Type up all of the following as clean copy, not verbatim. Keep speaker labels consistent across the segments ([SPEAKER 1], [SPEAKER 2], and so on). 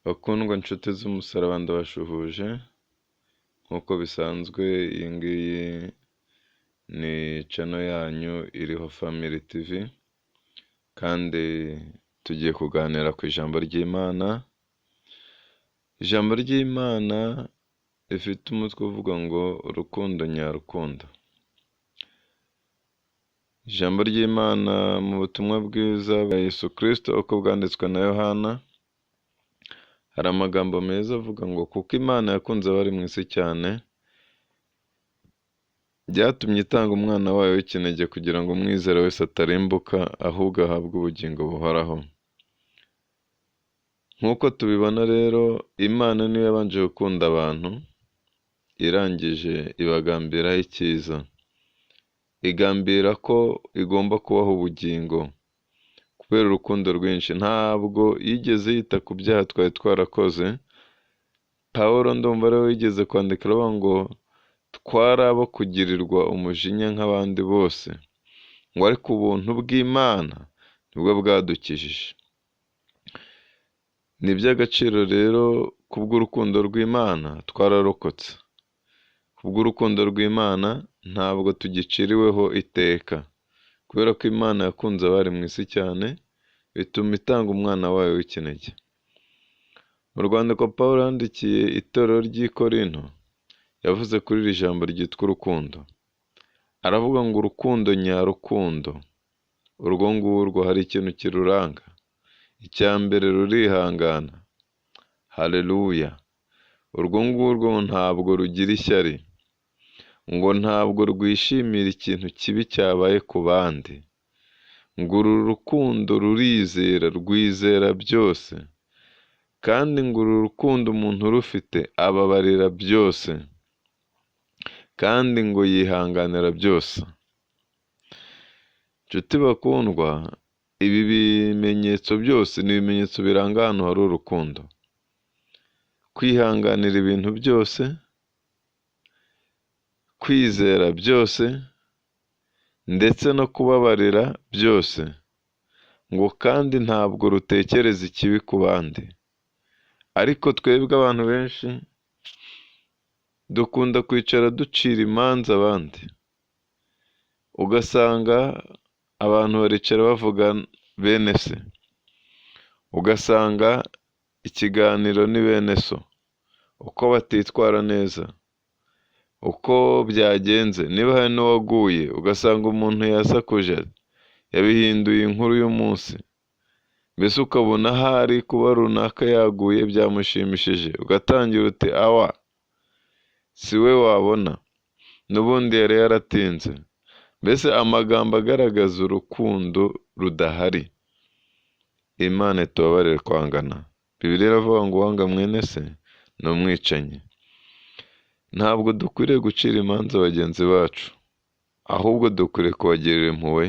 [SPEAKER 1] Bakundwa nshuti z'umusaraba, ndabashuhuje nk'uko bisanzwe. Iyi ngiyi ni channel yanyu iriho Family TV, kandi tugiye kuganira ku ijambo ry'Imana. Ijambo ry'Imana rifite umutwe uvuga ngo "Urukundo nyarukundo". Ijambo ry'Imana mu butumwa bwiza bwa Yesu Kristo uko bwanditswe na Yohana, hari amagambo meza avuga ngo: "Kuko Imana yakunze abari mu isi cyane, byatumye itanga umwana wayo w'ikinege kugira ngo umwizera wese atarimbuka, ahubwo ahabwe ubugingo buhoraho." Nk'uko tubibona rero, Imana niyo yabanje gukunda abantu, irangije ibagambiraho icyiza, igambira ko igomba kubaha ubugingo. Kubera urukundo rwinshi, ntabwo yigeze yita ku byaha twari twarakoze. Pawulo ndumva ariwe wigeze kwandika aravuga ngo twari abo kugirirwa umujinya nk'abandi bose, ngo ariko ubuntu bw'Imana nibwo bwadukijije. Ni iby'agaciro rero, kubw'urukundo rw'Imana twararokotse. Kubw'urukundo rw'Imana ntabwo tugiciriweho iteka, kubera ko Imana yakunze abari mu isi cyane, bituma itanga umwana wayo w'ikinege. Mu rwandiko Pawulo yandikiye itorero ry'i Korinto, yavuze kuri iri jambo ryitwa urukundo. Aravuga ngo urukundo nyarukundo, urwo ngurwo hari ikintu kiruranga. Icya mbere, rurihangana. Haleluya! Urwo ngurwo ntabwo rugira ishyari, ngo ntabwo rwishimira ikintu kibi cyabaye ku bandi, ngo uru rukundo rurizera, rwizera byose, kandi ngo uru rukundo umuntu urufite ababarira byose, kandi ngo yihanganira byose. Nshuti bakundwa, ibi bimenyetso byose ni ibimenyetso biranga ahantu hari urukundo. Kwihanganira ibintu byose, kwizera byose, ndetse no kubabarira byose, ngo kandi ntabwo rutekereza ikibi ku bandi. Ariko twebwe abantu benshi dukunda kwicara ducira imanza abandi, ugasanga abantu baricara bavuga bene se, ugasanga ikiganiro ni bene so, uko batitwara neza, uko byagenze, niba hari n'uwaguye ugasanga umuntu yasakuje, yabihinduye inkuru y'umunsi. Mbese ukabona ahari kuba runaka yaguye byamushimishije, ugatangira uti: "Awa si we wabona, n'ubundi yari yaratinze." Mbese amagambo agaragaza urukundo rudahari. Imana itubabarire kwangana. Bibiliya iravuga ngo uwanga mwene se ni umwicanyi. Ntabwo dukwiriye gucira imanza bagenzi bacu, ahubwo dukwiriye kubagirira impuhwe.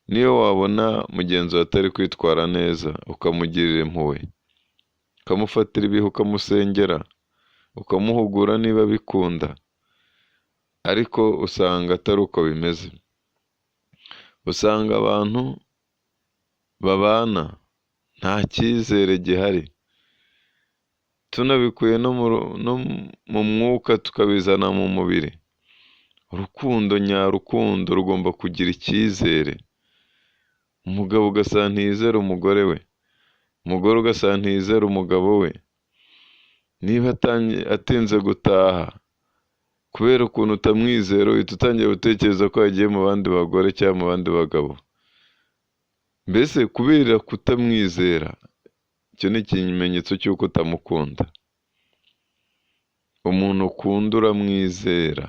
[SPEAKER 1] Niyo wabona mugenzi wawe atari kwitwara neza, ukamugirira impuhwe, ukamufatira ibihe, ukamusengera, ukamuhugura niba bikunda. Ariko usanga atari uko bimeze. Usanga abantu babana nta cyizere gihari, tunabikuye no mu mwuka tukabizana mu mubiri. Urukundo nyarukundo rugomba kugira icyizere. Umugabo ugasanga ntiyizera umugore we, umugore ugasanga ntiyizera umugabo we. Niba atinze gutaha, kubera ukuntu utamwizera, uhita utangira gutekereza ko yagiye mu bandi bagore cyangwa mu bandi bagabo. Mbese kubera kutamwizera, icyo ni ikimenyetso cy'uko utamukunda. Umuntu ukunda uramwizera.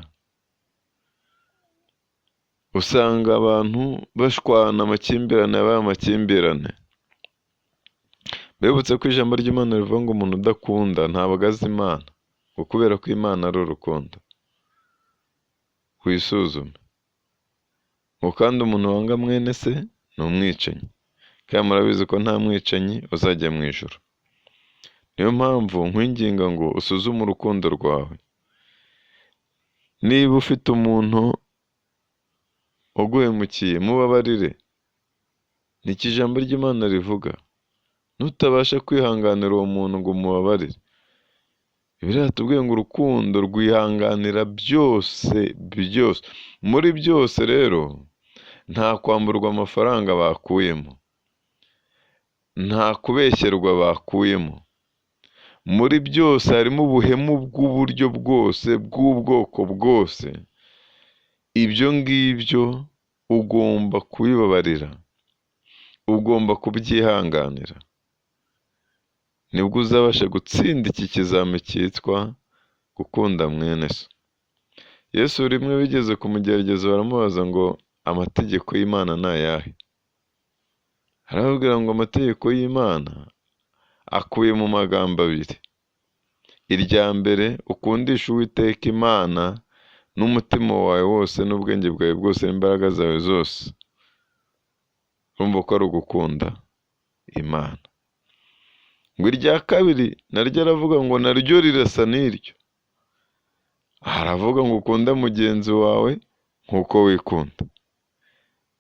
[SPEAKER 1] Usanga abantu bashwana, amakimbirane yabaye amakimbirane. Mbibutse ko ijambo ry'Imana rivuga ngo umuntu udakunda ntabwo azi Imana, ngo kubera ko Imana ari urukundo. Wisuzume. Ngo kandi umuntu wanga mwene se ni umwicanyi, kandi murabizi ko nta mwicanyi uzajya mu ijuru. Niyo mpamvu nkwinginga ngo usuzume urukundo rwawe. Niba ufite umuntu uguhemukiye, mubabarire. Ni iki ijambo ry'Imana rivuga? Nutabasha kwihanganira uwo muntu ngo umubabarire, Bibiliya iratubwiye ngo urukundo rwihanganira byose byose. Muri byose rero nta kwamburwa amafaranga bakuyemo, nta kubeshyerwa bakuyemo, muri byose harimo ubuhemu bw'uburyo bwose, bw'ubwoko bwose. Ibyo ngibyo ugomba kubibabarira, ugomba kubyihanganira, nibwo uzabasha gutsinda iki kizami cyitwa gukunda mwene so. Yesu rimwe bigeze kumugerageza baramubaza ngo amategeko y'Imana ni ayahe? Arababwira ngo amategeko y'Imana akubiye mu magambo abiri. Irya mbere, ukundisha Uwiteka Imana n'umutima wawe wose n'ubwenge bwawe bwose n'imbaraga zawe zose. Urumva ko ari ugukunda Imana. Ngo irya kabiri naryo aravuga ngo naryo rirasa n'iryo. Aravuga ngo ukunde mugenzi wawe nk'uko wikunda.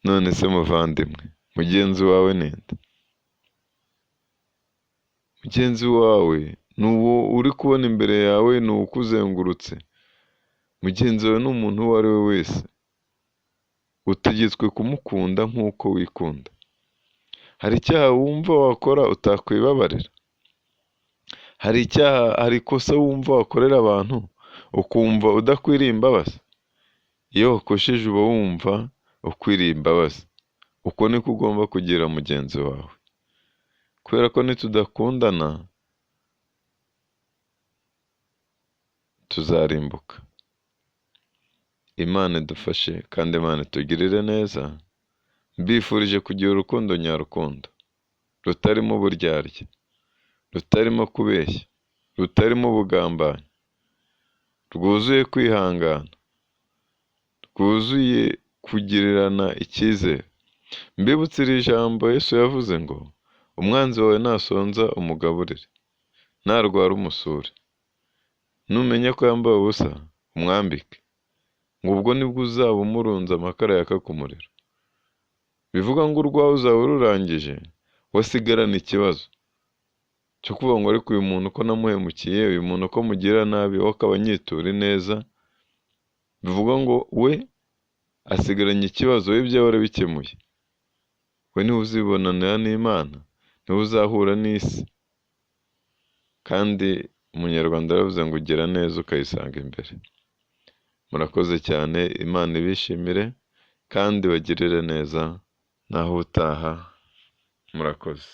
[SPEAKER 1] None se muvandimwe, mugenzi wawe ni nde? Mugenzi wawe ni uwo uri kubona imbere yawe, ni uwukuzengurutse. Mugenzi wawe ni umuntu uwo ari we wese. Utegetswe kumukunda nk'uko wikunda. Hari icyaha wumva wakora utakwibabarira? Hari icyaha, hari ikosa wumva wakorera abantu ukumva udakwiriye imbabazi? Iyo wakosheje uba wumva ukwiriye imbabazi. Uko niko ugomba kugira mugenzi wawe. Kubera ko nitudakundana tuzarimbuka. Imana idufashe kandi Imana itugirire neza. Mbifurije kugira urukundo nyarukundo, rutarimo uburyarya, rutarimo kubeshya, rutarimo ubugambanyi, rwuzuye kwihangana, rwuzuye kugirirana icyizere. Mbibutse iri jambo Yesu yavuze ngo umwanzi wawe nasonza umugaburire, narwara umusure, numenya ko yambaye ubusa umwambike, ngo ubwo nibwo uzaba umurunze amakara yaka ku muriro. Bivuga ngo urwawe uzaba ururangije, wasigarana ikibazo cyo kuvuga ngo ariko uyu muntu ko namuhemukiye, uyu muntu ko mugirira nabi, we akaba anyitura ineza, bivuga ngo we asigaranye ikibazo, we ibyawe arabikemuye. We niwe uzibonanira n'Imana, niwe uzahura n'isi. Kandi Umunyarwanda yaravuze ngo ugira neza ukayisanga imbere. Murakoze cyane, Imana ibishimire kandi ibagirire neza, naho ubutaha murakoze.